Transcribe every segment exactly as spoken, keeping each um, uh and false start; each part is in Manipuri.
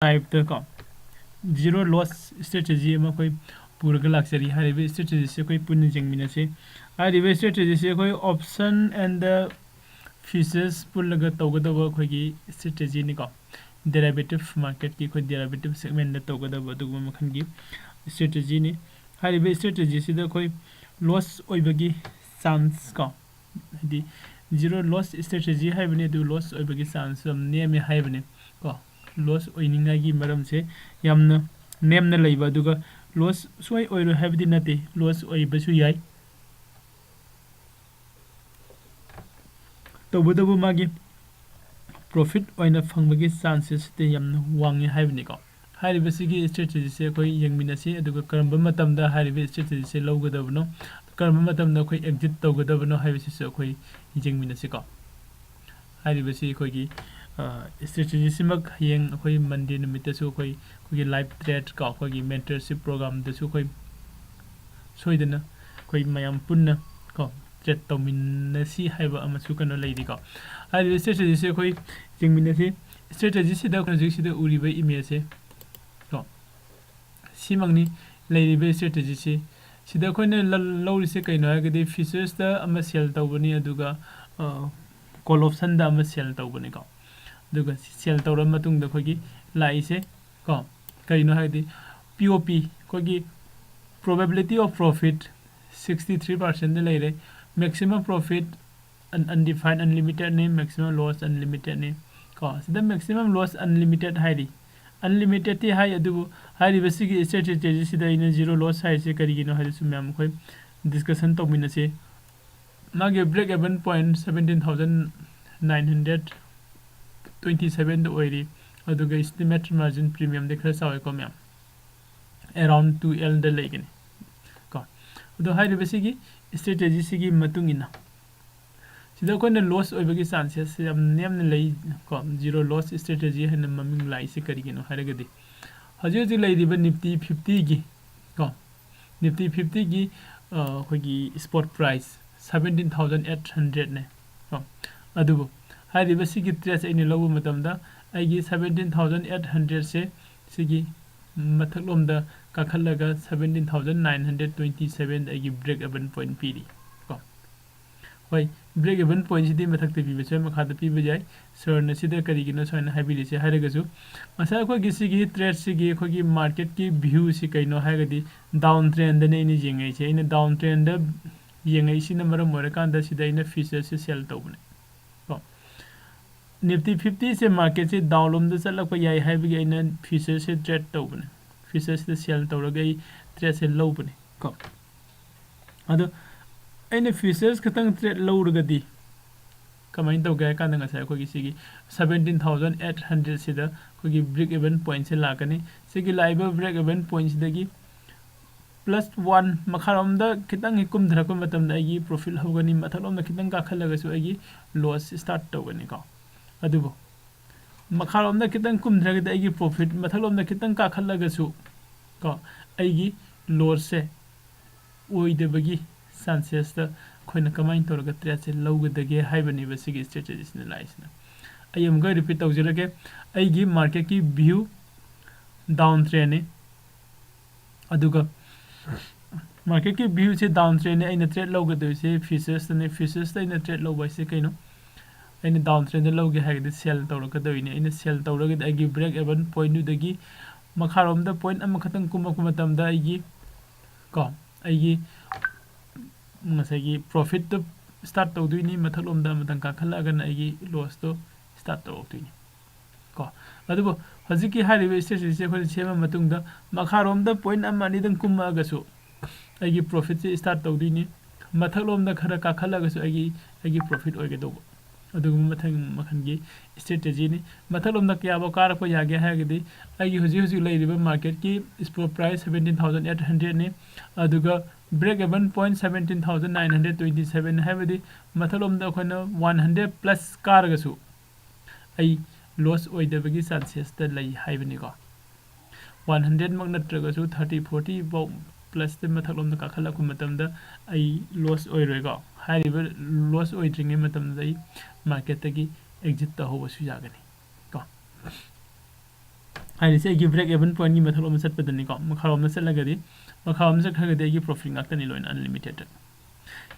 ꯇꯥꯏꯞꯇ ꯀꯣ, ꯖꯤꯔꯣ ꯂꯣꯁ ꯁ꯭ꯇ꯭ꯔꯦꯇꯦꯖꯤ ꯑꯃ ꯑꯩꯈꯣꯏ ꯄꯨꯔꯒ ꯂꯥꯛꯆꯔꯤ꯫ ꯍꯥꯏꯔꯤꯕ ꯁ꯭ꯇ꯭ꯔꯦꯇꯦꯖꯤꯁꯦ ꯑꯩꯈꯣꯏ ꯄꯨꯟꯅ ꯌꯦꯡꯃꯤꯟꯅꯁꯤ꯫ ꯍꯥꯏꯔꯤꯕ ꯁ꯭ꯇ꯭ꯔꯦꯇꯦꯖꯤꯁꯦ ꯑꯩꯈꯣꯏ ꯑꯣꯞꯁꯟ ꯑꯦꯟ ꯗ ꯐ꯭ꯌꯨꯆꯔꯁ ꯄꯨꯜꯂꯒ ꯇꯧꯒꯗꯕ ꯑꯩꯈꯣꯏꯒꯤ ꯁ꯭ꯇ꯭ꯔꯦꯇꯦꯖꯤꯅꯤꯀꯣ꯫ ꯗꯦꯔꯥꯏꯕꯦꯇꯤꯞ ꯃꯥꯔꯀꯦꯠꯀꯤ ꯑꯩꯈꯣꯏ ꯗꯦꯔꯥꯏꯕꯦꯇꯤꯞ ꯁꯦꯒꯃꯦꯟꯗ ꯇꯧꯒꯗꯕ ꯑꯗꯨꯒꯨꯝꯕ ꯃꯈꯜꯒꯤ ꯁ꯭ꯇ꯭ꯔꯦꯇꯦꯖꯤꯅꯤ꯫ ꯍꯥꯏꯔꯤꯕ ꯁ꯭ꯇ꯭ꯔꯦꯇꯦꯖꯤꯁꯤꯗ ꯑꯩꯈꯣꯏ ꯂꯣꯁ ꯑꯣꯏꯕꯒꯤ ꯆꯥꯟꯁ ꯀꯣ, ꯍꯥꯏꯗꯤ ꯖꯤꯔꯣ ꯂꯣꯁ ꯁ꯭ꯇ꯭ꯔꯦꯇꯦꯖꯤ ꯍꯥꯏꯕꯅꯤ, ꯑꯗꯨ ꯂꯣꯁ ꯑꯣꯏꯕꯒꯤ ꯆꯥꯟꯁ ꯌꯥꯝ ꯅꯦꯝꯃꯦ ꯍꯥꯏꯕꯅꯤ ꯀꯣ꯫ ꯂꯣꯁ ꯑꯣꯏꯅꯤꯡꯉꯥꯏꯒꯤ ꯃꯔꯝꯁꯦ ꯌꯥꯝꯅ ꯅꯦꯝꯅ ꯂꯩꯕ, ꯑꯗꯨꯒ ꯂꯣꯁ ꯁꯨꯡꯑꯣꯏ ꯑꯣꯏꯔꯣꯏ ꯍꯥꯏꯕꯗꯤ ꯅꯠꯇꯦ, ꯂꯣꯁ ꯑꯣꯏꯕꯁꯨ ꯌꯥꯏ꯫ ꯇꯧꯕꯇꯕꯨ ꯃꯥꯒꯤ ꯄ꯭ꯔꯣꯐꯤꯠ ꯑꯣꯏꯅ ꯐꯪꯕꯒꯤ ꯆꯥꯟꯁꯦꯁꯇꯤ ꯌꯥꯝꯅ ꯋꯥꯡꯉꯤ ꯍꯥꯏꯕꯅꯤꯀꯣ꯫ ꯍꯥꯏꯔꯤꯕꯁꯤꯒꯤ ꯁ꯭ꯇ꯭ꯔꯦꯇꯦꯖꯤꯁꯦ ꯑꯩꯈꯣꯏ ꯌꯦꯡꯃꯤꯟꯅꯁꯤ, ꯑꯗꯨꯒ ꯀꯔꯝꯕ ꯃꯇꯝꯗ ꯍꯥꯏꯔꯤꯕ ꯁ꯭ꯇ꯭ꯔꯦꯇꯦꯖꯤꯁꯦ ꯂꯧꯒꯗꯕꯅꯣ, ꯀꯔꯝꯕ ꯃꯇꯝꯗ ꯑꯩꯈꯣꯏ ꯑꯦꯛꯖꯤꯠ ꯇꯧꯒꯗꯕꯅꯣ ꯍꯥꯏꯕꯁꯤꯁꯨ ꯑꯩꯈꯣꯏ ꯌꯦꯡꯃꯤꯟꯅꯁꯤꯀꯣ꯫ ꯍꯥꯏꯔꯤꯕꯁꯤ ꯑꯩꯈꯣꯏꯒꯤ, ꯑ, ꯁ꯭ꯇ꯭ꯔꯦꯇꯦꯖꯤꯁꯤꯃꯛ ꯍꯌꯦꯡ ꯑꯩꯈꯣꯏ ꯃꯟꯗꯦ ꯅꯨꯃꯤꯠꯇꯁꯨ ꯑꯩꯈꯣꯏ, ꯑꯩꯈꯣꯏꯒꯤ ꯂꯥꯏꯚ ꯇ꯭ꯔꯦꯠ ꯀꯣ, ꯑꯩꯈꯣꯏꯒꯤ ꯃꯦꯟꯇꯔꯁꯤꯞ ꯄ꯭ꯔꯣꯒ꯭ꯔꯥꯝꯗꯁꯨ ꯑꯩꯈꯣꯏ ꯁꯣꯏꯗꯅ ꯑꯩꯈꯣꯏ ꯃꯌꯥꯝ ꯄꯨꯟꯅ ꯀꯣ ꯇ꯭ꯔꯦꯠ ꯇꯧꯃꯤꯟꯅꯁꯤ ꯍꯥꯏꯕ ꯑꯃꯁꯨ ꯀꯩꯅꯣ ꯂꯩꯔꯤꯀꯣ꯫ ꯍꯥꯏꯔꯤꯕ ꯁ꯭ꯇ꯭ꯔꯦꯇꯦꯖꯤꯁꯦ ꯑꯩꯈꯣꯏ ꯌꯦꯡꯃꯤꯟꯅꯁꯤ꯫ ꯁ꯭ꯇ꯭ꯔꯦꯇꯦꯖꯤꯁꯤꯗ ꯑꯩꯈꯣꯏ ꯍꯧꯖꯤꯛꯁꯤꯗ ꯎꯔꯤꯕ ꯏꯃꯦꯖꯁꯦ ꯀꯣ, ꯁꯤꯃꯛꯅꯤ ꯂꯩꯔꯤꯕ ꯁ꯭ꯇ꯭ꯔꯦꯇꯦꯖꯤꯁꯤ꯫ ꯁꯤꯗ ꯑꯩꯈꯣꯏꯅ ꯂ-, ꯂꯧꯔꯤꯁꯦ ꯀꯩꯅꯣ ꯍꯥꯏꯔꯒꯗꯤ ꯐ꯭ꯌꯨꯆꯔꯁꯇ ꯑꯃ ꯁꯦꯜ ꯇꯧꯕꯅꯤ, ꯑꯗꯨꯒ, ꯑ, ꯀꯣꯜ ꯑꯣꯞꯁꯟꯗ ꯑꯃ ꯁꯦꯜ ꯇꯧꯕꯅꯤꯀꯣ꯫ ꯑꯗꯨꯒ ꯁꯤ ꯁꯦꯜ ꯇꯧꯔ ꯃꯇꯨꯡꯗ ꯑꯩꯈꯣꯏꯒꯤ ꯂꯥꯛꯏꯁꯦ ꯀꯣ, ꯀꯔꯤꯅꯣ ꯍꯥꯏꯔꯗꯤ ꯄꯤ ꯑꯣ ꯄꯤ, ꯑꯩꯈꯣꯏꯒꯤ probability of profit sixty three percent ꯂꯩꯔꯦ꯫ Maximum profit un-, undefined unlimitedꯅꯤ, maximum loss unlimitedꯅꯤ ꯀꯣ꯫ ꯁꯤꯗ maximum loss unlimited ꯍꯥꯏꯔꯤ꯫ Unlimitedꯇꯤ ꯍꯥꯏ, ꯑꯗꯨꯕꯨ ꯍꯥꯏꯔꯤꯕꯁꯤꯒꯤ ꯁ꯭ꯇ꯭ꯔꯦꯇꯦꯖꯤꯁꯤꯗ ꯑꯩꯅ ꯖꯤꯔꯣ ꯂꯣꯁ ꯍꯥꯏꯔꯤꯁꯦ ꯀꯔꯤꯒꯤꯅꯣ ꯍꯥꯏꯗꯨꯁꯨ ꯃꯌꯥꯝ ꯑꯩꯈꯣꯏ ꯗꯤꯁꯀꯁꯟ ꯇꯧꯃꯤꯟꯅꯁꯤ꯫ ꯃꯥꯒꯤ break even point seventeen thousand nine hundred twenty sevenꯗ ꯑꯣꯏꯔꯤ, ꯑꯗꯨꯒ estimate margin premiumꯗꯤ ꯈꯔ ꯆꯥꯎꯋꯦꯀꯣ ꯃꯌꯥꯝ, around two Lꯗ ꯂꯩꯒꯅꯤ ꯀꯣ꯫ ꯑꯗꯣ ꯍꯥꯏꯔꯤꯕꯁꯤꯒꯤ ꯁ꯭ꯇ꯭ꯔꯦꯇꯦꯖꯤꯁꯤꯒꯤ ꯃꯇꯨꯡ ꯏꯟꯅ ꯁꯤꯗ ꯑꯩꯈꯣꯏꯅ ꯂꯣꯁ ꯑꯣꯏꯕꯒꯤ ꯆꯥꯟꯁꯦꯁ ꯌꯥꯝ ꯅꯦꯝꯅ ꯂꯩ ꯀꯣ꯫ ꯖꯤꯔꯣ ꯂꯣꯁ ꯁ꯭ꯇ꯭ꯔꯦꯇꯦꯖꯤ ꯍꯥꯏꯅ ꯃꯃꯤꯡ ꯂꯥꯛꯏꯁꯦ ꯀꯔꯤꯒꯤꯅꯣ ꯍꯥꯏꯔꯒꯗꯤ ꯍꯧꯖꯤꯛ ꯍꯧꯖꯤꯛ ꯂꯩꯔꯤꯕ ꯅꯤꯐꯇꯤ ꯐꯤꯐꯇꯤꯒꯤ ꯀꯣ, ꯅꯤꯐꯇꯤ ꯐꯤꯐꯇꯤꯒꯤ, ꯑ, ꯑꯩꯈꯣꯏꯒꯤ spot price seventeen thousand eight hundredꯅꯦ ꯀꯣ꯫ ꯑꯗꯨꯕꯨ ꯍꯥꯏꯔꯤꯕ ꯁꯤꯒꯤ ꯇ꯭ꯔꯦꯠꯁꯦ ꯑꯩꯅ ꯂꯧꯕ ꯃꯇꯝꯗ ꯑꯩꯒꯤ seventeen thousand eight hundred ꯁꯦ ꯁꯤꯒꯤ ꯃꯊꯛꯂꯣꯝꯗ ꯀꯥꯈꯠꯂꯒ seventeen thousand nine hundred twenty seven ꯑꯩꯒꯤ break even point ꯄꯤꯔꯤ ꯀꯣ꯫ ꯍꯣꯏ, break even point ꯁꯤꯗꯤ ꯃꯊꯛꯇ ꯄꯤꯕꯁꯨ ꯌꯥꯏ, ꯃꯈꯥꯗ ꯄꯤꯕ ꯌꯥꯏ꯫ Sir ꯅ ꯁꯤꯗ ꯀꯔꯤꯒꯤꯅꯣ ꯁꯨꯃꯥꯏꯅ ꯍꯥꯏꯕꯤꯔꯤꯁꯦ ꯍꯥꯏꯔꯒꯁꯨ, ꯉꯁꯥꯏ ꯑꯩꯈꯣꯏꯒꯤ ꯁꯤꯒꯤ trade ꯁꯤꯒꯤ ꯑꯩꯈꯣꯏꯒꯤ market ꯀꯤ view ꯁꯤ ꯀꯩꯅꯣ ꯍꯥꯏꯔꯒꯗꯤ down trend ꯅꯦ ꯑꯩꯅ ꯌꯦꯡꯉꯛꯏꯁꯦ꯫ ꯑꯩꯅ down trend ꯌꯦꯡꯉꯛꯏꯁꯤꯅ ꯃꯔꯝ ꯑꯣꯏꯔꯀꯥꯟꯗ ꯁꯤꯗ ꯑꯩꯅ futures ꯁꯦ sell ꯇꯧꯕꯅꯦ ꯀꯣ꯫ Nifty fifty ꯁꯦ market ꯁꯦ down ꯂꯣꯝꯗ ꯆꯠꯂꯛꯄ ꯌꯥꯏ ꯍꯥꯏꯕꯒꯤ ꯑꯩꯅ futures ꯁꯦ trade ꯇꯧꯕꯅꯦ꯫ Futures ꯁꯤꯗ sell ꯇꯧꯔꯒ ꯑꯩ trade ꯁꯦ ꯂꯧꯕꯅꯦ ꯀꯣ꯫ ꯑꯗꯣ ꯑꯩꯅ futures ꯈꯛꯇꯪ trade ꯂꯧꯔꯒꯗꯤ ꯀꯃꯥꯏꯅ ꯇꯧꯒꯦ ꯍꯥꯏ ꯀꯥꯟꯗ, ꯉꯁꯥꯏ ꯑꯩꯈꯣꯏꯒꯤ ꯁꯤꯒꯤ seventeen thousand eight hundred ꯁꯤꯗ ꯑꯩꯈꯣꯏꯒꯤ break even point ꯁꯦ ꯂꯥꯛꯀꯅꯤ꯫ ꯁꯤꯒꯤ ꯂꯥꯛꯏꯕ break even point ꯁꯤꯗꯒꯤ plus one ꯃꯈꯥꯔꯣꯝꯗ ꯈꯤꯇꯪ ꯍꯦꯛ ꯀꯨꯝꯊꯔꯛꯄ ꯃꯇꯝꯗ ꯑꯩꯒꯤ profit ꯍꯧꯒꯅꯤ, ꯃꯊꯛꯂꯣꯝꯗ ꯈꯤꯇꯪ ꯀꯥꯈꯠꯂꯒꯁꯨ ꯑꯩꯒꯤ loss start ꯇꯧꯒꯅꯤꯀꯣ꯫ ꯑꯗꯨꯕꯨ ꯃꯈꯥꯔꯣꯝꯗ ꯈꯤꯇꯪ ꯀꯨꯝꯊꯔꯒꯗꯤ ꯑꯩꯒꯤ profit, ꯃꯊꯛꯂꯣꯝꯗ ꯈꯤꯇꯪ ꯀꯥꯈꯠꯂꯒꯁꯨ ꯀꯣ, ꯑꯩꯒꯤ loss ꯁꯦ ꯑꯣꯏꯗꯕꯒꯤ chances ꯇ ꯑꯩꯈꯣꯏꯅ ꯀꯃꯥꯏꯅ ꯇꯧꯔꯒ trade ꯁꯦ ꯂꯧꯒꯗꯒꯦ ꯍꯥꯏꯕꯅꯦꯕ ꯁꯤꯒꯤ strategy ꯁꯤꯅ ꯂꯥꯛꯏꯁꯤꯅ꯫ ꯑꯩ ꯑꯃꯨꯛꯀ repeat ꯇꯧꯖꯔꯒꯦ, ꯑꯩꯒꯤ market ꯀꯤ view down trend ꯅꯤ, ꯑꯗꯨꯒ market ꯀꯤ view ꯁꯦ down trend ꯅꯤ, ꯑꯩꯅ trade ꯂꯧꯒꯗꯣꯏꯁꯦ futures ꯇꯅꯤ꯫ Futures ꯇ ꯑꯩꯅ trade ꯂꯧꯕ ꯍꯥꯏꯁꯦ ꯀꯩꯅꯣ? ꯑꯩꯅ down trend ꯗ ꯂꯧꯒꯦ ꯍꯥꯏꯔꯒꯗꯤ sell ꯇꯧꯔꯛꯀꯗꯣꯏꯅꯤ꯫ ꯑꯩꯅ sell ꯇꯧꯔꯒꯗꯤ ꯑꯩꯒꯤ break even point ꯗꯨꯗꯒꯤ ꯃꯈꯥꯔꯣꯝꯗ point ꯑꯃꯈꯛꯇꯪ ꯀꯨꯝꯃꯛꯄ ꯃꯇꯝꯗ ꯑꯩꯒꯤ ꯀꯣ, ꯑꯩꯒꯤ ꯉꯁꯥꯏꯒꯤ profit ꯇꯨ start ꯇꯧꯗꯣꯏꯅꯤ, ꯃꯊꯛꯂꯣꯝꯗ ꯑꯃꯇꯪ ꯀꯥꯈꯠꯂꯛꯑꯒꯅ ꯑꯩꯒꯤ loss ꯇꯣ start ꯇꯧꯔꯛꯇꯣꯏꯅꯤ ꯀꯣ꯫ ꯑꯗꯨꯕꯨ ꯍꯧꯖꯤꯛꯀꯤ ꯍꯥꯏꯔꯤꯕ strategy ꯁꯦ ꯑꯩꯈꯣꯏꯅ ꯁꯦꯝꯕ ꯃꯇꯨꯡꯗ ꯃꯈꯥꯔꯣꯝꯗ point ꯑꯃ ꯑꯅꯤꯗꯪ ꯀꯨꯝꯃꯛꯑꯒꯁꯨ ꯑꯩꯒꯤ profit ꯁꯦ start ꯇꯧꯗꯣꯏꯅꯤ, ꯃꯊꯛꯂꯣꯝꯗ ꯈꯔ ꯀꯥꯈꯠꯂꯒꯁꯨ ꯑꯩꯒꯤ, ꯑꯩꯒꯤ profit ꯑꯣꯏꯒꯗꯧꯕ꯫ ꯑꯗꯨꯒꯨꯝꯕ ꯃꯊꯪ ꯃꯈꯜꯒꯤ strategy ꯅꯤ꯫ ꯃꯊꯛꯂꯣꯝꯗ ꯀꯌꯥꯐꯥꯎ ꯀꯥꯔꯛꯄ ꯌꯥꯒꯦ ꯍꯥꯏꯔꯒꯗꯤ, ꯑꯩꯒꯤ ꯍꯧꯖꯤꯛ ꯍꯧꯖꯤꯛ ꯂꯩꯔꯤꯕ market ꯀꯤ spot price seventeen thousand eight hundred ꯅꯤ, ꯑꯗꯨꯒ break even point seventeen thousand nine hundred twenty seven, ꯍꯥꯏꯕꯗꯤ ꯃꯊꯛꯂꯣꯝꯗ ꯑꯩꯈꯣꯏꯅ one hundred plus ꯀꯥꯔꯒꯁꯨ ꯑꯩ loss ꯑꯣꯏꯗꯕꯒꯤ chances ꯇ ꯂꯩ ꯍꯥꯏꯕꯅꯤꯀꯣ꯫ One hundred ꯃꯛ ꯅꯠꯇ꯭ꯔꯒꯁꯨ thirty forty ꯐꯥꯎ plus ꯇ ꯃꯊꯛꯂꯣꯝꯗ ꯀꯥꯈꯠꯂꯛꯄ ꯃꯇꯝꯗ ꯑꯩ loss ꯑꯣꯏꯔꯣꯏꯀꯣ꯫ ꯍꯥꯏꯔꯤꯕ loss ꯑꯣꯏꯗ꯭ꯔꯤꯉꯩ ꯃꯇꯝꯗ ꯑꯩ market ꯇꯒꯤ exit ꯇꯧꯍꯧꯕꯁꯨ ꯌꯥꯒꯅꯤ ꯀꯣ꯫ ꯍꯥꯏꯔꯤꯁꯦ ꯑꯩꯒꯤ break even pointꯀꯤ ꯃꯊꯛꯂꯣꯝꯗ ꯆꯠꯄꯗꯅꯤꯀꯣ꯫ ꯃꯈꯥꯔꯣꯝꯗ ꯆꯠꯂꯒꯗꯤ, ꯃꯈꯥꯔꯣꯝꯗ ꯆꯠꯈ꯭ꯔꯒꯗꯤ ꯑꯩꯒꯤ profit ꯉꯥꯛꯇꯅꯤ ꯂꯣꯏꯅ unlimited꯫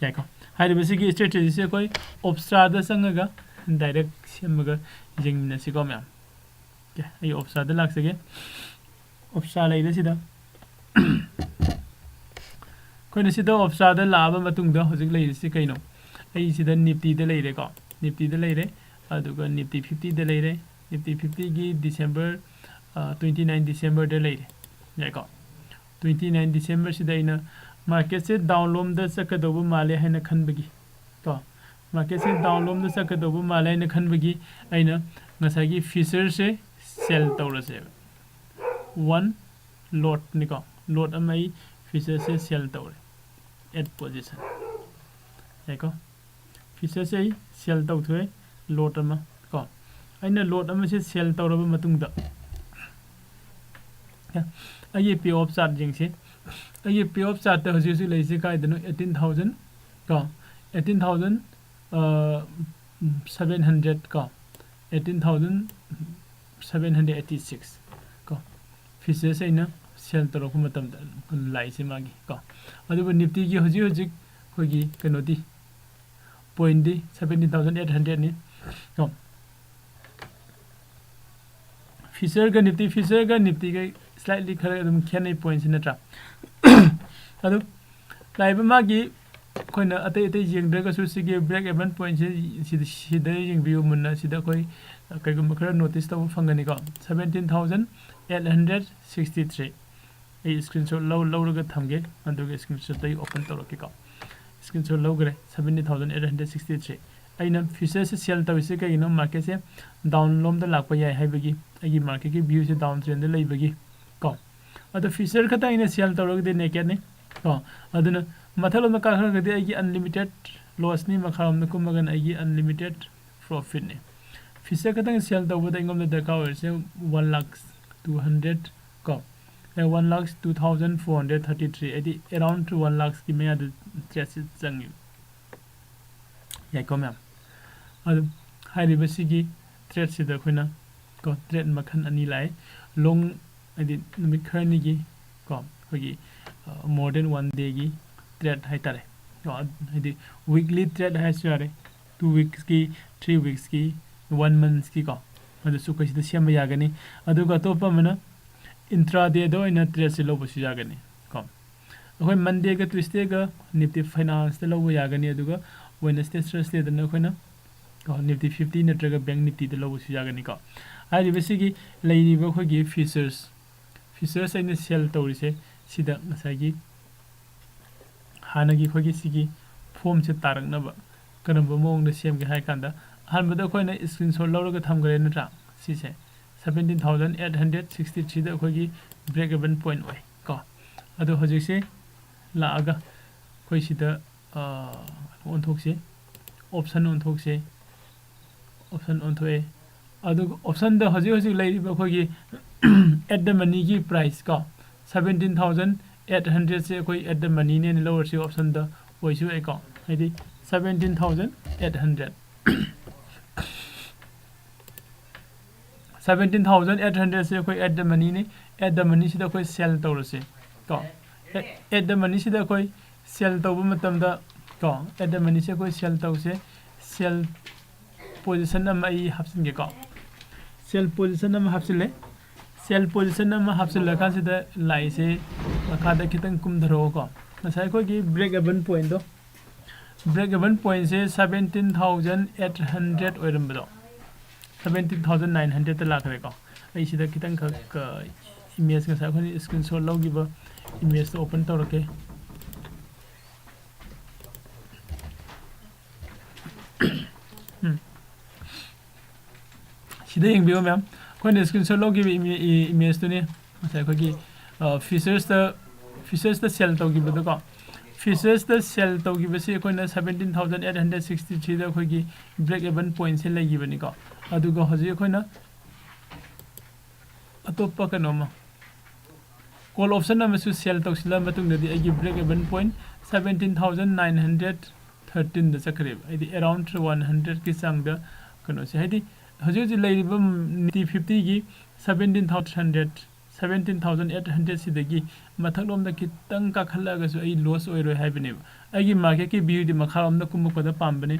ꯌꯥꯏꯀꯣ꯫ ꯍꯥꯏꯔꯤꯕꯁꯤꯒꯤ strategyꯁꯦ ꯑꯩꯈꯣꯏ OPSRAꯗ ꯆꯪꯉꯒ direct ꯁꯦꯝꯃꯒ ꯌꯦꯡꯃꯤꯟꯅꯁꯤꯀꯣ ꯃꯌꯥꯝ꯫ Okay, ꯑꯩ OPSRAꯗ ꯂꯥꯛꯆꯒꯦ꯫ OPSRA ꯂꯩꯔꯦ ꯁꯤꯗ꯫ ꯑꯩꯈꯣꯏꯅ ꯁꯤꯗ OPSRAꯗ ꯂꯥꯛꯑꯕ ꯃꯇꯨꯡꯗ ꯍꯧꯖꯤꯛ ꯂꯩꯔꯤꯁꯤ ꯀꯩꯅꯣ? ꯑꯩ ꯁꯤꯗ Niftyꯗ ꯂꯩꯔꯦꯀꯣ, Niftyꯗ ꯂꯩꯔꯦ, ꯑꯗꯨꯒ Nifty fiftyꯗ ꯂꯩꯔꯦ꯫ Nifty fiftyꯒꯤ December, ꯑ, twenty nine Decemberꯗ ꯂꯩꯔꯦ꯫ ꯌꯥꯏꯀꯣ? Twenty nine Decemberꯁꯤꯗ ꯑꯩꯅ marketꯁꯦ downꯂꯣꯝꯗ ꯆꯠꯀꯗꯧꯕ ꯃꯥꯜꯂꯦ ꯍꯥꯏꯅ ꯈꯟꯕꯒꯤ, ꯀꯣ, marketꯁꯦ downꯂꯣꯝꯗ ꯆꯠꯀꯗꯧꯕ ꯃꯥꯜꯂꯦ ꯍꯥꯏꯅ ꯈꯟꯕꯒꯤ ꯑꯩꯅ ꯉꯁꯥꯏꯒꯤ featureꯁꯦ sell ꯇꯧꯔꯁꯦꯕ꯫ One lotꯅꯤꯀꯣ, lot ꯑꯃ ꯑꯩ featureꯁꯦ sell ꯇꯧꯔꯦ, at position꯫ ꯌꯥꯏꯀꯣ? Featureꯁꯦ ꯑꯩ sell ꯇꯧꯊꯣꯛꯑꯦ, lot ꯑꯃ ꯀꯣ꯫ ꯑꯩꯅ lot ꯑꯃꯁꯦ sell ꯇꯧꯔꯕ ꯃꯇꯨꯡꯗ, ꯑꯩꯒꯤ pay off chart ꯌꯦꯡꯁꯤ꯫ ꯑꯩꯒꯤ pay off chartꯇ ꯍꯧꯖꯤꯛ ꯍꯧꯖꯤꯛ ꯂꯩꯔꯤꯁꯦ ꯀꯥꯏꯗꯅꯣ? Eighteen thousand ꯀꯣ, eighteen thousand seven hundred ꯀꯣ, eighteen thousand seven hundred eighty six ꯀꯣ, featureꯁꯦ ꯑꯩꯅ sell ꯇꯧꯔꯛꯄ ꯃꯇꯝꯗ ꯂꯥꯛꯏꯁꯦ ꯃꯥꯒꯤ ꯀꯣ꯫ ꯑꯗꯨꯕꯨ Niftyꯒꯤ ꯍꯧꯖꯤꯛ ꯍꯧꯖꯤꯛ ꯑꯩꯈꯣꯏꯒꯤ ꯀꯩꯅꯣꯗꯤ, pointꯗꯤ seventeen thousand eight hundredꯅꯤ ꯀꯣ꯫ Featureꯒ Nifty, featureꯒ Niftyꯒ slightly ꯈꯔ ꯑꯗꯨꯝ ꯈꯦꯠꯅꯩ pointꯁꯤ, ꯅꯠꯇ꯭ꯔꯥ? ꯑꯗꯨ ꯂꯥꯛꯏꯕ ꯃꯥꯒꯤ, ꯑꯩꯈꯣꯏꯅ ꯑꯇꯩ ꯑꯇꯩ ꯌꯦꯡꯗ꯭ꯔꯒꯁꯨ ꯁꯤꯒꯤ break even pointꯁꯤ ꯁꯤꯗ, ꯁꯤꯗ ꯌꯦꯡꯕꯤꯌꯨ ꯃꯨꯟꯅ꯫ ꯁꯤꯗ ꯑꯩꯈꯣꯏ ꯀꯩꯒꯨꯝꯕ ꯈꯔ notice ꯇꯧꯕ ꯐꯪꯒꯅꯤꯀꯣ꯫ Seventeen thousand eight hundred sixty three꯫ ꯑꯩ screenshot ꯂꯧ-, ꯂꯧꯔꯒ ꯊꯝꯒꯦ, ꯑꯗꯨꯒ screenshotꯇ ꯑꯩ open ꯇꯧꯔꯛꯀꯦꯀꯣ꯫ Screenshot ꯂꯧꯈ꯭ꯔꯦ, seventeen thousand eight hundred sixty three꯫ ꯑꯩꯅ featureꯁꯦ sell ꯇꯧꯔꯤꯁꯦ ꯀꯩꯒꯤꯅꯣ? Marketꯁꯦ downꯂꯣꯝꯗ ꯂꯥꯛꯄ ꯌꯥꯏ ꯍꯥꯏꯕꯒꯤ, ꯑꯩꯒꯤ marketꯀꯤ viewꯁꯦ down trendꯗ ꯂꯩꯕꯒꯤ ꯀꯣ꯫ ꯑꯗꯣ feature ꯈꯛꯇ ꯑꯩꯅ sell ꯇꯧꯔꯒꯗꯤ nakedꯅꯤ ꯀꯣ꯫ ꯑꯗꯨꯅ ꯃꯊꯛꯂꯣꯝꯗ ꯀꯥꯈꯠꯂꯒꯗꯤ ꯑꯩꯒꯤ unlimited lossꯅꯤ, ꯃꯈꯥꯔꯣꯝꯗ ꯀꯨꯝꯃꯒꯅ ꯑꯩꯒꯤ unlimited profitꯅꯤ꯫ Feature ꯈꯛꯇꯪ sell ꯇꯧꯕꯗ ꯑꯩꯉꯣꯟꯗ ꯗꯔꯀꯥꯔ ꯑꯣꯏꯔꯤꯁꯦ one lakh two hundred ꯀꯣ, ꯑꯦ, one lakh two thousand four hundred thirty three, ꯍꯥꯏꯗꯤ around one lakhꯀꯤ ꯃꯌꯥꯗ tradeꯁꯤ ꯆꯪꯉꯤ꯫ ꯌꯥꯏꯀꯣ ꯃꯌꯥꯝ? ꯑꯗꯨ ꯍꯥꯏꯔꯤꯕꯁꯤꯒꯤ tradeꯁꯤꯗ ꯑꯩꯈꯣꯏꯅ ꯀꯣ, ꯇ꯭ꯔꯦꯠ ꯃꯈꯜ ꯑꯅꯤ ꯂꯥꯛꯑꯦ꯫ ꯂꯣꯡ, ꯍꯥꯏꯗꯤ ꯅꯨꯃꯤꯠ ꯈꯔꯅꯤꯒꯤ ꯀꯣ, ꯑꯩꯈꯣꯏꯒꯤ more than one dayꯒꯤ ꯇ꯭ꯔꯦꯠ ꯍꯥꯏꯇꯥꯔꯦ ꯀꯣ꯫ ꯍꯥꯏꯗꯤ weekly ꯇ꯭ꯔꯦꯠ ꯍꯥꯏꯔꯁꯨ ꯌꯥꯔꯦ, two weeksꯀꯤ, three weeksꯀꯤ, one monthꯀꯤ ꯀꯣ, ꯑꯗꯨꯁꯨ ꯑꯩꯈꯣꯏ ꯁꯤꯗ ꯁꯦꯝꯕ ꯌꯥꯒꯅꯤ꯫ ꯑꯗꯨꯒ ꯑꯇꯣꯞꯄ ꯑꯃꯅ intraday ꯗ ꯑꯣꯏꯅ ꯇ꯭ꯔꯦꯠꯁꯦ ꯂꯧꯕꯁꯨ ꯌꯥꯒꯅꯤ ꯀꯣ꯫ ꯑꯩꯈꯣꯏ Mondayꯒ Tuesdayꯒ Nifty Financeꯇ ꯂꯧꯕ ꯌꯥꯒꯅꯤ, ꯑꯗꯨꯒ Wednesday, Thursdayꯗꯅ ꯑꯩꯈꯣꯏꯅ ꯀꯣ, Nifty fifty ꯅꯠꯇ꯭ꯔꯒ Bank Niftyꯗ ꯂꯧꯕꯁꯨ ꯌꯥꯒꯅꯤꯀꯣ꯫ ꯍꯥꯏꯔꯤꯕꯁꯤꯒꯤ ꯂꯩꯔꯤꯕ ꯑꯩꯈꯣꯏꯒꯤ futures, futures ꯑꯩꯅ sell ꯇꯧꯔꯤꯁꯦ, ꯁꯤꯗ ꯉꯁꯥꯏꯒꯤ ꯍꯥꯟꯅꯒꯤ ꯑꯩꯈꯣꯏꯒꯤ ꯁꯤꯒꯤ formꯁꯦ ꯇꯥꯔꯛꯅꯕ ꯀꯔꯝꯕ ꯃꯑꯣꯡꯗ ꯁꯦꯝꯒꯦ ꯍꯥꯏ ꯀꯥꯟꯗ, ꯑꯍꯥꯟꯕꯗ ꯑꯩꯈꯣꯏꯅ screenshot ꯂꯧꯔꯒ ꯊꯝꯈ꯭ꯔꯦ ꯅꯠꯇ꯭ꯔꯥ? ꯁꯤꯁꯦ seventeen thousand eight hundred sixty threeꯗ ꯑꯩꯈꯣꯏꯒꯤ break even point ꯑꯣꯏ ꯀꯣ꯫ ꯑꯗꯣ ꯍꯧꯖꯤꯛꯁꯦ ꯂꯥꯛꯑꯒ ꯑꯩꯈꯣꯏ ꯁꯤꯗ, ꯑ, ꯑꯣꯟꯊꯣꯛꯁꯦ, option ꯑꯣꯟꯊꯣꯛꯁꯦ, option ꯑꯣꯟꯊꯣꯛꯑꯦ꯫ ꯑꯗꯨꯒ optionꯗ ꯍꯧꯖꯤꯛ ꯍꯧꯖꯤꯛ ꯂꯩꯔꯤꯕ ꯑꯩꯈꯣꯏꯒꯤ at the moneyꯒꯤ price ꯀꯣ, seventeen thousand eight hundredꯁꯦ ꯑꯩꯈꯣꯏ at the moneyꯅꯦꯅ ꯂꯧꯔꯁꯤ, optionꯗ ꯑꯣꯏꯁꯨ ꯌꯥꯏꯀꯣ, ꯍꯥꯏꯗꯤ seventeen thousand eight hundred꯫ Seventeen thousand eight hundredꯁꯦ ꯑꯩꯈꯣꯏ at the moneyꯅꯤ꯫ At the moneyꯁꯤꯗ ꯑꯩꯈꯣꯏ sell ꯇꯧꯔꯁꯦ ꯀꯣ꯫ At the moneyꯁꯤꯗ ꯑꯩꯈꯣꯏ sell ꯇꯧꯕ ꯃꯇꯝꯗ ꯀꯣ, at the moneyꯁꯦ ꯑꯩꯈꯣꯏ sell ꯇꯧꯁꯦ꯫ Sell position ꯑꯃ ꯑꯩ ꯍꯥꯞꯆꯤꯟꯒꯦꯀꯣ꯫ Sell position ꯑꯃ ꯍꯥꯞꯆꯤꯜꯂꯦ꯫ Sell position ꯑꯃ ꯍꯥꯞꯆꯤꯜꯂꯀꯥꯟꯁꯤꯗ ꯂꯥꯏꯁꯦ ꯃꯈꯥꯗ ꯈꯤꯇꯪ ꯀꯨꯝꯊꯔꯛꯑꯣꯀꯣ꯫ ꯉꯁꯥꯏ ꯑꯩꯈꯣꯏꯒꯤ break even pointꯗꯣ, break even pointꯁꯦ seventeen thousand eight hundred ꯑꯣꯏꯔꯝꯕꯗꯣ, seventeen thousand nine hundredꯇ ꯂꯥꯛꯈ꯭ꯔꯦꯀꯣ꯫ ꯑꯩ ꯁꯤꯗ ꯈꯤꯇꯪꯈꯛ, ꯑ, image, ꯉꯁꯥꯏ ꯑꯩꯈꯣꯏꯅ screenshot ꯂꯧꯈꯤꯕ imageꯇꯣ open ꯇꯧꯔꯛꯀꯦ꯫ ꯎꯝ꯫ ꯁꯤꯗ ꯌꯦꯡꯕꯤꯌꯨ ꯃꯌꯥꯝ, ꯑꯩꯈꯣꯏꯅ screenshot ꯂꯧꯈꯤꯕ ꯏꯃꯦ-, ꯏ-, imageꯇꯨꯅꯤ꯫ ꯉꯁꯥꯏ ꯑꯩꯈꯣꯏꯒꯤ, ꯑ, futuresꯇ, futuresꯇ sell ꯇꯧꯈꯤꯕꯗꯣꯀꯣ꯫ Futuresꯇ sell ꯇꯧꯈꯤꯕꯁꯤ ꯑꯩꯈꯣꯏꯅ seventeen thousand eight hundred sixty threeꯗ ꯑꯩꯈꯣꯏꯒꯤ break even pointꯁꯦ ꯂꯩꯈꯤꯕꯅꯤꯀꯣ꯫ ꯑꯗꯨꯒ ꯍꯧꯖꯤꯛ ꯑꯩꯈꯣꯏꯅ ꯑꯇꯣꯞꯄ ꯀꯩꯅꯣꯝꯃ, call option ꯑꯃꯁꯨ sell ꯇꯧꯁꯤꯜꯂ ꯃꯇꯨꯡꯗꯗꯤ ꯑꯩꯒꯤ break even point seventeen thousand nine hundred thirteenꯗ ꯆꯠꯈ꯭ꯔꯦꯕ꯫ ꯍꯥꯏꯗꯤ around one hundredꯀꯤ ꯆꯥꯡꯗ ꯀꯩꯅꯣꯁꯦ, ꯍꯥꯏꯗꯤ, ꯍꯧꯖꯤꯛ ꯍꯧꯖꯤꯛ ꯂꯩꯔꯤꯕ Nifty ꯐꯤꯐꯇꯤꯒꯤ seventeen thousand hundred, seventeen thousand eight hundred ꯁꯤꯗꯒꯤ ꯃꯊꯛꯂꯣꯝꯗ ꯈꯤꯇꯪ ꯀꯥꯈꯠꯂꯛꯑꯒꯁꯨ ꯑꯩ ꯂꯣꯁ ꯑꯣꯏꯔꯣꯏ ꯍꯥꯏꯕꯅꯦꯕ꯫ ꯑꯩꯒꯤ ꯃꯥꯔꯀꯦꯠꯀꯤ ꯚ꯭ꯌꯨꯗꯤ ꯃꯈꯥꯔꯣꯝꯗ ꯀꯨꯝꯃꯛꯄꯗ ꯄꯥꯝꯕꯅꯤ꯫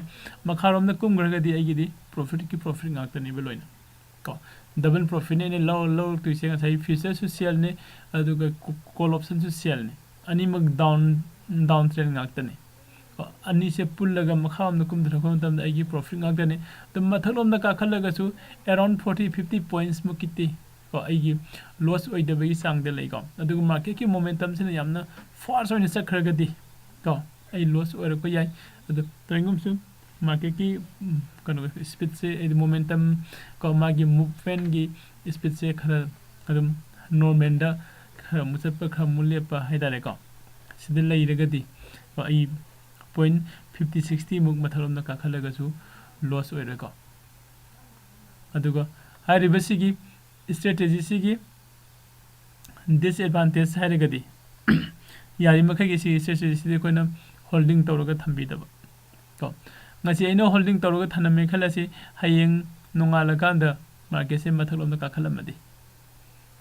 ꯃꯈꯥꯔꯣꯝꯗ ꯀꯨꯝꯈ꯭ꯔꯒꯗꯤ ꯑꯩꯒꯤꯗꯤ ꯄ꯭ꯔꯣꯐꯤꯠꯀꯤ ꯄ꯭ꯔꯣꯐꯤꯠ ꯉꯥꯛꯇꯅꯦꯕ ꯂꯣꯏꯅ꯫ ꯀꯣ, ꯗꯕꯜ ꯄ꯭ꯔꯣꯐꯤꯠꯅꯦ ꯑꯩꯅ ꯂꯧ-, ꯂꯧꯔꯛꯇꯣꯏꯁꯦ꯫ ꯉꯁꯥꯏ ꯐ꯭ꯌꯨꯆꯔꯁꯨ ꯁꯦꯜꯅꯤ, ꯑꯗꯨꯒ ꯀꯣ-, ꯀꯣꯜ ꯑꯣꯞꯁꯟꯁꯨ ꯁꯦꯜꯅꯤ꯫ ꯑꯅꯤꯃꯛ ꯗꯥꯎꯟ, ꯗꯥꯎꯟ ꯇ꯭ꯔꯦꯟ ꯉꯥꯛꯇꯅꯤ꯫ ꯀꯣ, ꯑꯅꯤꯁꯦ ꯄꯨꯜꯂꯒ ꯃꯈꯥꯔꯣꯝꯗ ꯀꯨꯝꯊꯔꯛꯄ ꯃꯇꯝꯗ ꯑꯩꯒꯤ ꯄ꯭ꯔꯣꯐꯤꯠ ꯉꯥꯛꯇꯅꯤ꯫ ꯑꯗꯨꯝ ꯃꯊꯛꯂꯣꯝꯗ ꯀꯥꯈꯠꯂꯒꯁꯨ around forty fifty points ꯃꯨꯛꯀꯤꯗꯤ ꯀꯣ, ꯑꯩꯒꯤ ꯂꯣꯁ ꯑꯣꯏꯗꯕꯒꯤ ꯆꯥꯡꯗ ꯂꯩꯀꯣ꯫ ꯑꯗꯨꯒ ꯃꯥꯔꯀꯦꯠꯀꯤ ꯃꯣꯃꯦꯟꯇꯝꯁꯤꯅ ꯌꯥꯝꯅ ꯐꯥꯁ ꯑꯣꯏꯅ ꯆꯠꯈ꯭ꯔꯒꯗꯤ ꯀꯣ, ꯑꯩ ꯂꯣꯁ ꯑꯣꯏꯔꯛꯄ ꯌꯥꯏ꯫ ꯑꯗꯣ ꯀꯔꯤꯒꯨꯝꯕꯁꯨ ꯃꯥꯔꯀꯦꯠꯀꯤ, ꯎꯝ, ꯀꯩꯅꯣ, ꯁ꯭ꯄꯤꯠꯁꯦ, ꯍꯥꯏꯗꯤ ꯃꯣꯃꯦꯟꯇꯝ ꯀꯣ, ꯃꯥꯒꯤ ꯃꯨꯞꯃꯦꯟꯒꯤ ꯁ꯭ꯄꯤꯠꯁꯦ ꯈꯔ ꯑꯗꯨꯝ ꯅꯣꯔꯃꯦꯜꯗ ꯈꯔ ꯑꯃꯨꯛ ꯆꯠꯄ, ꯈꯔ ꯑꯃꯨꯛ ꯂꯦꯞꯄ ꯍꯥꯏꯇꯥꯔꯦꯀꯣ꯫ ꯁꯤꯗ ꯂꯩꯔꯒꯗꯤ ꯀꯣ, ꯑꯩ ꯄꯣꯏꯟ ꯐꯤꯐꯇꯤ ꯁꯤꯛꯁꯇꯤꯃꯨꯛ ꯃꯊꯛꯂꯣꯝꯗ ꯀꯥꯈꯠꯂꯒꯁꯨ ꯂꯣꯁ ꯑꯣꯏꯔꯣꯏꯀꯣ꯫ ꯑꯗꯨꯒ ꯍꯥꯏꯔꯤꯕꯁꯤꯒꯤ ꯁ꯭ꯇ꯭ꯔꯦꯇꯦꯖꯤꯁꯤꯒꯤ ꯗꯤꯁꯑꯦꯗꯚꯥꯟꯇꯦꯖ ꯍꯥꯏꯔꯒꯗꯤ, ꯌꯥꯔꯤꯃꯈꯩꯒꯤ ꯁꯤꯒꯤ ꯁ꯭ꯇ꯭ꯔꯦꯇꯦꯖꯤꯁꯤꯗꯤ ꯑꯩꯈꯣꯏꯅ ꯍꯣꯜꯗꯤꯡ ꯇꯧꯔꯒ ꯊꯝꯕꯤꯗꯕ ꯀꯣ꯫ ꯉꯁꯤ ꯑꯩꯅ ꯍꯣꯜꯗꯤꯡ ꯇꯧꯔꯒ ꯊꯝꯂꯝꯃꯦ ꯈꯜꯂꯁꯤ, ꯍꯌꯦꯡ ꯅꯣꯡꯉꯥꯜꯂꯀꯥꯟꯗ ꯃꯥꯔꯀꯦꯠꯁꯦ ꯃꯊꯛꯂꯣꯝꯗ ꯀꯥꯈꯠꯂꯝꯃꯗꯤ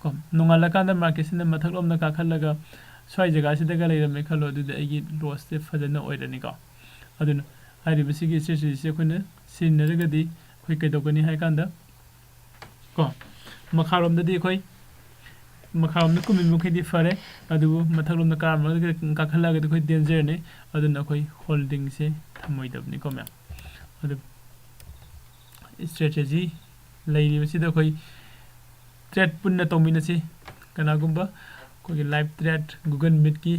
ꯀꯣ, ꯅꯣꯡꯉꯥꯜꯂꯀꯥꯟꯗ ꯃꯥꯔꯀꯦꯠꯁꯤꯅ ꯃꯊꯛꯂꯣꯝꯗ ꯀꯥꯈꯠꯂꯒ ꯁ꯭ꯋꯥꯏ ꯖꯒꯥꯁꯤꯗꯒ ꯂꯩꯔꯝꯃꯦ ꯈꯜꯂꯣ, ꯑꯗꯨꯗꯤ ꯑꯩꯒꯤ ꯂꯣꯁꯁꯦ ꯐꯖꯅ ꯑꯣꯏꯔꯅꯤꯀꯣ꯫ ꯑꯗꯨꯅ ꯍꯥꯏꯔꯤꯕꯁꯤꯒꯤ ꯁ꯭ꯇ꯭ꯔꯦꯇꯦꯖꯤꯁꯦ ꯑꯩꯈꯣꯏꯅ ꯁꯤꯖꯤꯟꯅꯔꯒꯗꯤ ꯑꯩꯈꯣꯏ ꯀꯩꯗꯧꯒꯅꯤ ꯍꯥꯏ ꯀꯥꯟꯗ ꯀꯣ, ꯃꯈꯥꯔꯣꯝꯗꯗꯤ ꯑꯩꯈꯣꯏ ꯃꯈꯥꯔꯣꯝꯗ ꯀꯨꯝꯃꯤ ꯃꯈꯩꯗꯤ ꯐꯔꯦ, ꯑꯗꯨꯕꯨ ꯃꯊꯛꯂꯣꯝꯗ ꯀꯥꯔꯝꯃꯒ ꯀꯥꯈꯠꯂꯛꯑꯒꯗꯤ ꯑꯩꯈꯣꯏ ꯗꯦꯟꯖꯔꯅꯤ꯫ ꯑꯗꯨꯅ ꯑꯩꯈꯣꯏ ꯍꯣꯜꯗꯤꯡꯁꯦ ꯊꯝꯃꯣꯏꯗꯕꯅꯤꯀꯣ ꯃꯌꯥꯝ꯫ ꯑꯗꯨ ꯁ꯭ꯇ꯭ꯔꯦꯇꯦꯖꯤ ꯂꯩꯔꯤꯕꯁꯤꯗ ꯑꯩꯈꯣꯏ ꯇ꯭ꯔꯦꯠ ꯄꯨꯟꯅ ꯇꯧꯃꯤꯟꯅꯁꯤ꯫ ꯀꯅꯥꯒꯨꯝꯕ ꯑꯩꯈꯣꯏꯒꯤ ꯂꯥꯏꯚ ꯇ꯭ꯔꯦꯠ ꯒꯨꯒꯜ ꯃꯤꯠꯀꯤ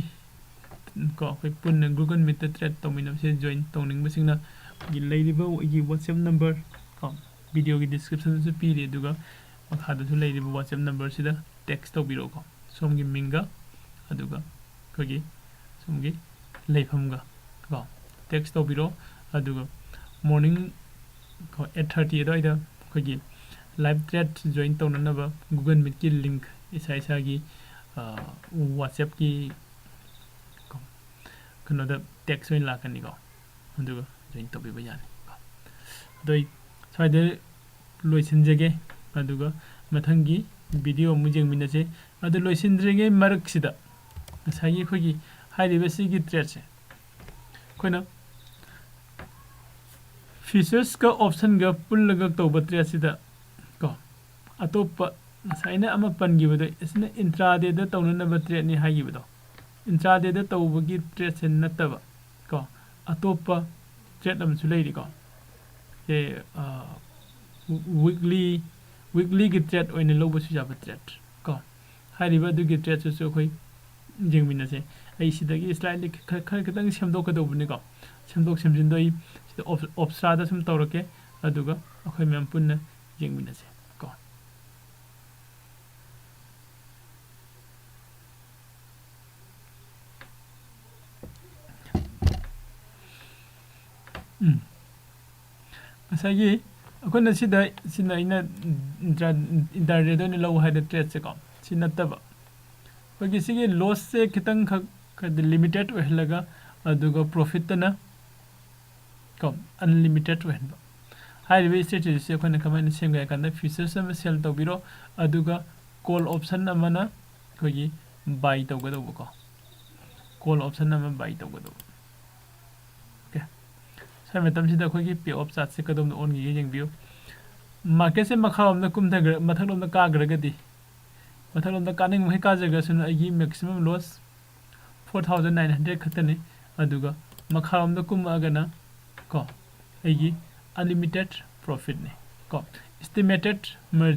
ꯀꯣ, ꯑꯩꯈꯣꯏ ꯄꯨꯟꯅ ꯒꯨꯒꯜ ꯃꯤꯠꯇ ꯇ꯭ꯔꯦꯠ ꯇꯧꯃꯤꯟꯅꯕꯁꯦ ꯖꯣꯏꯟ ꯇꯧꯅꯤꯡꯕꯁꯤꯡꯅ ꯑꯩꯒꯤ ꯂꯩꯔꯤꯕ ꯑꯩꯒꯤ ꯋꯥꯆꯦꯞ ꯅꯝꯕꯔ ꯀꯣ, ꯚꯤꯗꯤꯑꯣꯒꯤ ꯗꯤꯁꯀ꯭ꯔꯤꯞꯁꯟꯗꯁꯨ ꯄꯤꯔꯤ, ꯑꯗꯨꯒ ꯃꯈꯥꯗꯁꯨ ꯂꯩꯔꯤꯕ ꯋꯥꯆꯦꯞ ꯅꯝꯕꯔꯁꯤꯗ ꯇꯦꯛꯁ ꯇꯧꯕꯤꯔꯛꯑꯣꯀꯣ, ꯁꯣꯝꯒꯤ ꯃꯤꯡꯒ ꯑꯗꯨꯒ ꯑꯩꯈꯣꯏꯒꯤ ꯁꯣꯝꯒꯤ ꯂꯩꯐꯝꯒ ꯀꯣ, ꯇꯦꯛꯁ ꯇꯧꯕꯤꯔꯛꯑꯣ꯫ ꯑꯗꯨꯒ ꯃꯣꯔꯅꯤꯡ ꯀꯣ, ꯑꯩꯠ ꯊꯥꯔꯇꯤ ꯑꯗꯨꯋꯥꯏꯗ ꯑꯩꯈꯣꯏꯒꯤ ꯂꯥꯏꯚ ꯇ꯭ꯔꯦꯠ ꯖꯣꯏꯟ ꯇꯧꯅꯅꯕ ꯒꯨꯒꯜ ꯃꯤꯠꯀꯤ ꯂꯤꯡꯛ ꯏꯁꯥ ꯏꯁꯥꯒꯤ, ꯑ, ꯋꯥꯆꯦꯞꯀꯤ ꯀꯣ, ꯀꯩꯅꯣꯗ ꯇꯦꯛꯁ ꯑꯣꯏꯅ ꯂꯥꯛꯀꯅꯤꯀꯣ, ꯑꯗꯨꯒ ꯖꯣꯏꯟ ꯇꯧꯕꯤꯕ ꯌꯥꯅꯤ ꯀꯣ꯫ ꯑꯗꯣ ꯑꯩ ꯁ꯭ꯋꯥꯏꯗ ꯂꯣꯏꯁꯤꯟꯖꯒꯦ꯫ ꯑꯗꯨꯒ ꯃꯊꯪꯒꯤ video ꯑꯃꯨꯛ ꯌꯦꯡꯃꯤꯟꯅꯁꯦ꯫ ꯑꯗꯨ ꯂꯣꯏꯁꯤꯟꯗ꯭ꯔꯤꯉꯩ ꯃꯔꯛꯁꯤꯗ ꯉꯁꯥꯏꯒꯤ ꯑꯩꯈꯣꯏꯒꯤ ꯍꯥꯏꯔꯤꯕ ꯁꯤꯒꯤ trade ꯁꯦ ꯑꯩꯈꯣꯏꯅ futures ꯀ option ꯒ ꯄꯨꯜꯂꯒ ꯇꯧꯕ trade ꯁꯤꯗ ꯀꯣ, ꯑꯇꯣꯞꯄ ꯉꯁꯥꯏꯅ ꯑꯃ ꯄꯟꯈꯤꯕꯗꯣ, ꯑꯁꯤꯅ intraday ꯗ ꯇꯧꯅꯅꯕ trade ꯅꯤ ꯍꯥꯏꯈꯤꯕꯗꯣ, intraday ꯗ ꯇꯧꯕꯒꯤ trade ꯁꯦ ꯅꯠꯇꯕ ꯀꯣ, ꯑꯇꯣꯞꯄ trade ꯑꯃꯁꯨ ꯂꯩꯔꯤꯀꯣ꯫ ꯁꯦ, ꯑ, weekly, weekly ꯒꯤ trade ꯑꯣꯏꯅ ꯂꯧꯕꯁꯨ ꯌꯥꯕ trade ꯀꯣ꯫ ꯍꯥꯏꯔꯤꯕ ꯑꯗꯨꯒꯤ trade ꯇꯨꯁꯨ ꯑꯩꯈꯣꯏ ꯌꯦꯡꯃꯤꯟꯅꯁꯦ꯫ ꯑꯩ ꯁꯤꯗꯒꯤ slightly ꯈꯔ, ꯈꯔ ꯈꯤꯇꯪ ꯁꯦꯝꯗꯣꯛꯀꯗꯧꯕꯅꯤꯀꯣ꯫ ꯁꯦꯝꯗꯣꯛ ꯁꯦꯝꯖꯤꯟꯗꯣ ꯑꯩ ꯁꯤꯗ op-, OPSRA ꯗ ꯁꯨꯝ ꯇꯧꯔꯛꯀꯦ꯫ ꯑꯗꯨꯒ ꯑꯩꯈꯣꯏ ꯃꯌꯥꯝ ꯄꯨꯟꯅ ꯌꯦꯡꯃꯤꯟꯅꯁꯦ ꯀꯣ꯫ ꯎꯝ꯫ ꯉꯁꯥꯏꯒꯤ ꯑꯩꯈꯣꯏꯅ ꯁꯤꯗ, ꯁꯤꯅ ꯑꯩꯅ intra-, intraday ꯗ ꯑꯣꯏꯅ ꯂꯧ ꯍꯥꯏꯗ trade ꯁꯦꯀꯣ꯫ ꯁꯤ ꯅꯠꯇꯕ꯫ ꯑꯩꯈꯣꯏꯒꯤ ꯁꯤꯒꯤ loss ꯁꯦ ꯈꯤꯇꯪꯈꯛ ꯍꯥꯏꯗꯤ limited ꯑꯣꯏꯍꯜꯂꯒ, ꯑꯗꯨꯒ profit ꯇꯅ ꯀꯣ, unlimited ꯑꯣꯏꯍꯟꯕ꯫ ꯍꯥꯏꯔꯤꯕ strategy ꯁꯦ ꯑꯩꯈꯣꯏꯅ ꯀꯃꯥꯏꯅ ꯁꯦꯝꯒꯦ ꯍꯥꯏ ꯀꯥꯟꯗ, futures ꯑꯃ sell ꯇꯧꯕꯤꯔꯣ, ꯑꯗꯨꯒ call option ꯑꯃꯅ ꯑꯩꯈꯣꯏꯒꯤ buy ꯇꯧꯒꯗꯧꯕꯀꯣ꯫ Call option ꯑꯃ buy ꯇꯧꯒꯗꯧꯕ꯫ OK꯫ ꯁ꯭ꯋꯥꯏ ꯃꯇꯝꯁꯤꯗ ꯑꯩꯈꯣꯏꯒꯤ pay off chart ꯁꯦ ꯀꯗꯣꯝꯗ ꯑꯣꯟꯈꯤꯒꯦ ꯌꯦꯡꯕꯤꯌꯨ꯫ Market ꯁꯦ ꯃꯈꯥꯔꯣꯝꯗ ꯀꯨꯝꯊꯈ꯭ꯔ-, ꯃꯊꯛꯂꯣꯝꯗ ꯀꯥꯈ꯭ꯔꯒꯗꯤ, ꯃꯊꯛꯂꯣꯝꯗ ꯀꯥꯅꯤꯡꯕ ꯃꯈꯩ ꯀꯥꯖꯈ꯭ꯔꯁꯅꯨ, ꯑꯩꯒꯤ maximum loss four thousand nine hundred ꯈꯛꯇꯅꯤ꯫ ꯑꯗꯨꯒ ꯃꯈꯥꯔꯣꯝꯗ ꯀꯨꯝꯃꯛꯑꯒꯅ ꯀꯣ, ꯑꯩꯒꯤ unlimited profit ꯅꯤ ꯀꯣ꯫ Estimated margin